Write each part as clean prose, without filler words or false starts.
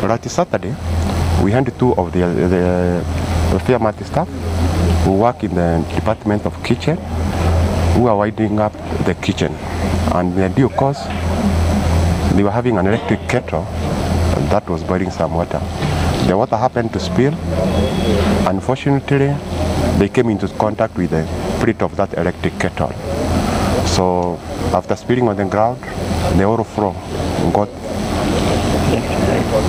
Last Saturday, we had two of the Faremart staff who work in the department of kitchen who are winding up the kitchen. And in due course, they were having an electric kettle that was boiling some water. The water happened to spill. Unfortunately, they came into contact with the plate of that electric kettle. So after spilling on the ground, the whole floor got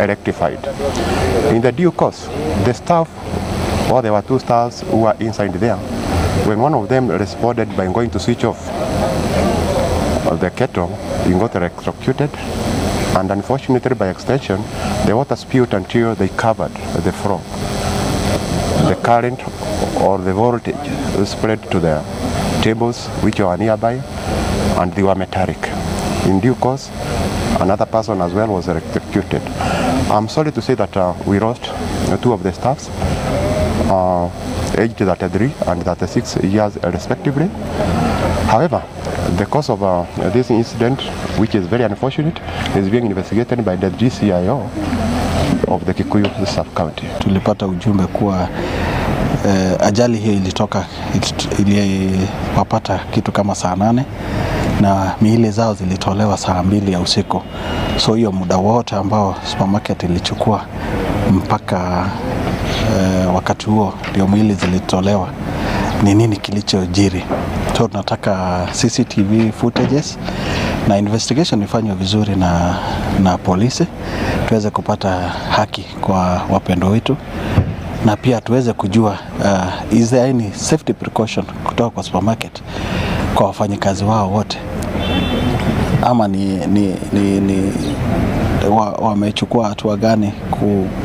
electrified. In the due course, the staff, or there were two staffs who were inside there, when one of them responded by going to switch off the kettle, he got electrocuted, and unfortunately by extension, the water spilled until they covered the floor. The current or the voltage spread to the tables which were nearby, and they were metallic. In due course, another person as well was electrocuted. I'm sorry to say that we lost two of the staffs, aged 33 and 36 years respectively. However, the cause of this incident, which is very unfortunate, is being investigated by the DCIO of the Kikuyu sub-county. Tulipata ujumbe kuwa ajali hiyo ilitoka iliwapata kitu kama saa 8 na miili zao zilitolewa saa 2 ya usiku. So hiyo muda wote ambao supermarket ilichukua mpaka wakati huo ndio mwili zilitolewa, ni nini kilichojiri? So tunataka CCTV footages na investigation ifanywe vizuri na polisi tuweze kupata haki kwa wapendwa wetu na pia tuweze kujua is there any safety precaution kutoka kwa supermarket kwa wafanyikazi wao wote, ama ni wamechukua hatua gani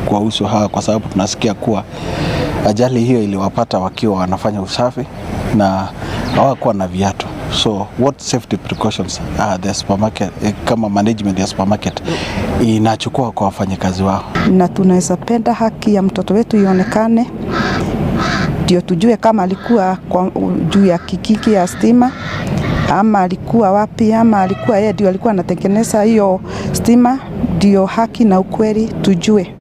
kuwahusu hawa, kwa sababu tunasikia kuwa ajali hiyo iliwapata wakiwa wanafanya usafi na hawakuwa na viatu. So what safety precautions are the supermarket, kama management ya supermarket inachukua kwa wafanyikazi wao? Na tunaweza penda haki ya mtoto wetu ionekane, ndio tujue kama alikuwa kwa juu ya kikiki ya stima ama alikuwa wapi, ama alikuwa yeye ndio alikuwa anatengeneza hiyo stima, ndio haki na ukweli tujue.